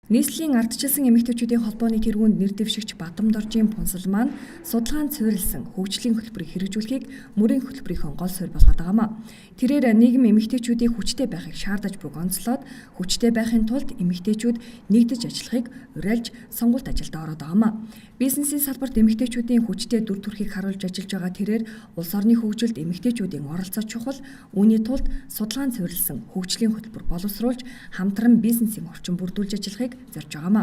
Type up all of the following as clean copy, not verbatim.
Нийслэлийн ардчилсан эмэгтэйчүүдийн холбооны тэргуунд нэр дэвшигч Бадамдоржийн Пунсал маань судалгаанд суурилсан хөгжлийн хөтөлбөрийг хэрэгжүүлэхийг мөрийн хөтөлбөрийнхөө гол суурь болгоод байгаа юм. Тэрээр нийгэм эмэгтэйчүүдийн хүчтэй байхыг шаардаж буйг онцлоод хүчтэй байхын тулд эмэгтэйчүүд нэгдэж ажиллахыг уриалж сонгуульд ажилд ороод байгаа юм. Бизнесийн салбарт эмэгтэйчүүдийн хүчтэй дүр төрхийг харуулж ажиллаж байгаа тэрээр улс орны хөгжилд эмэгтэйчүүдийн оролцоо чухал. Үүний тулд судалгаанд суурилсан хөгжлийн хөтөлбөр боловсруулж хамтран бизнесийн орчин бүрдүүлж ажиллахыг зорж байгаа юм.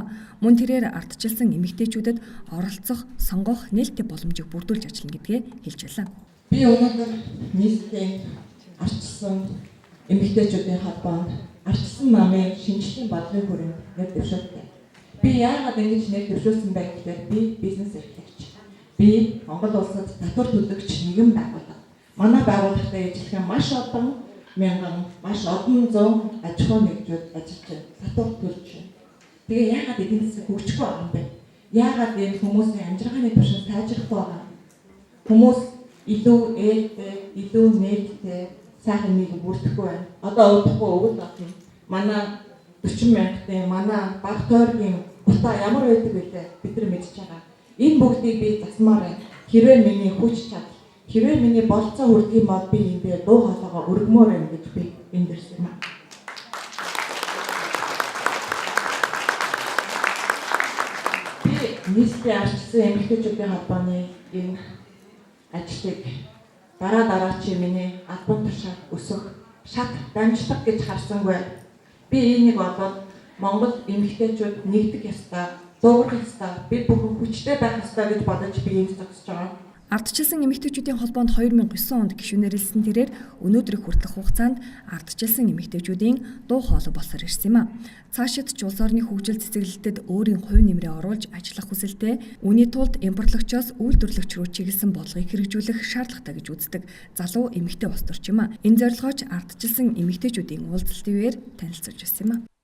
Мөн тэрээр ардчилсан эмэгтэйчүүдэд оролцох, сонгох нээлттэй боломжийг бүрдүүлж ажиллана гэдгээ хэлж байлаа. Би өнөөдөр нийслэлийн ардчилсан эмэгтэйчүүдийн холбоонд ардчилсан намын шинжлэлийн бодлогын хүрээнд нэр дэвшүүлтээ. Би яагаад ингэж нэр дэвшүүлсэн бэ гэхээр би бизнес эрхлэгч. Би Монгол улсад татвар төлөгч нэгэн байгууллага. Манай байгууллагатай ажиллах маш олон мянган, маш олон зуун аж ахуй нэгжүүд ажиллаж байна. Татвар төлж байна. Тэгээ яагаад эдийн засаг хөгжихгүй байгаа юм бэ? Яагаад энэ хүмүүсийн амжиргааны түвшин сайжрахгүй байгаа юм? Хүмүүс илүү ээлтэй, илүү нээлттэй сайхан нийгэм бүрдэхгүй байна. Одоо удахгүй өвөл болно. Манай 40 мянгатын манай баг тойргийн утаа ямар байдаг вүлээ бид нар мэдж байгаа. Энэ бүгдийг би засмаар байна. Хэрвээ миний хүч чадал, хэрвээ миний болцоо хүрдэг юм бол би эндээ дуу хоолойгоо өргөмөр байна гэж би энд ирсэн юм. Би нийслэлийн ардчилсан эмэгтэйчүүдийн холбооны энэ ажлыг дараа дараачийн миний албан тушаал өсөх шат дамжлага гэж харсангүй. Би энийг болоод Монгол эмэгтэйчүүд нэгдэх ёстой, дуугарах ёстой, бид бүхэн хүчтэй байх ёстой гэж бодож би энд зогсож байгаа. Ардчилсан эмэгтэйчүүдийн холбоонд 2009 онд гишүүнээр элсэн тэрээр өнөөдрийг хүртэлх хугацаанд ардчилсан эмэгтэйчүүдийн дуу хоолой болсоор ирсэн юм а. Цаашид ч улс орны хөгжил цэцэглэлтэд өөрийн хувь нэмрээ оруулж ажиллах хүсэлтэй. Үүний тулд импортлогчоос үйлдвэрлэгч рүү чиглэсэн бодлогыг хэрэгжүүлэх шаардлагатай гэж үздэг залуу эмэгтэй улс төрч юм а. Энэ зорилгооч ардчилсан эмэгтэйчүүдийн уулзалтын үеэр танилцуулж байсан юм а.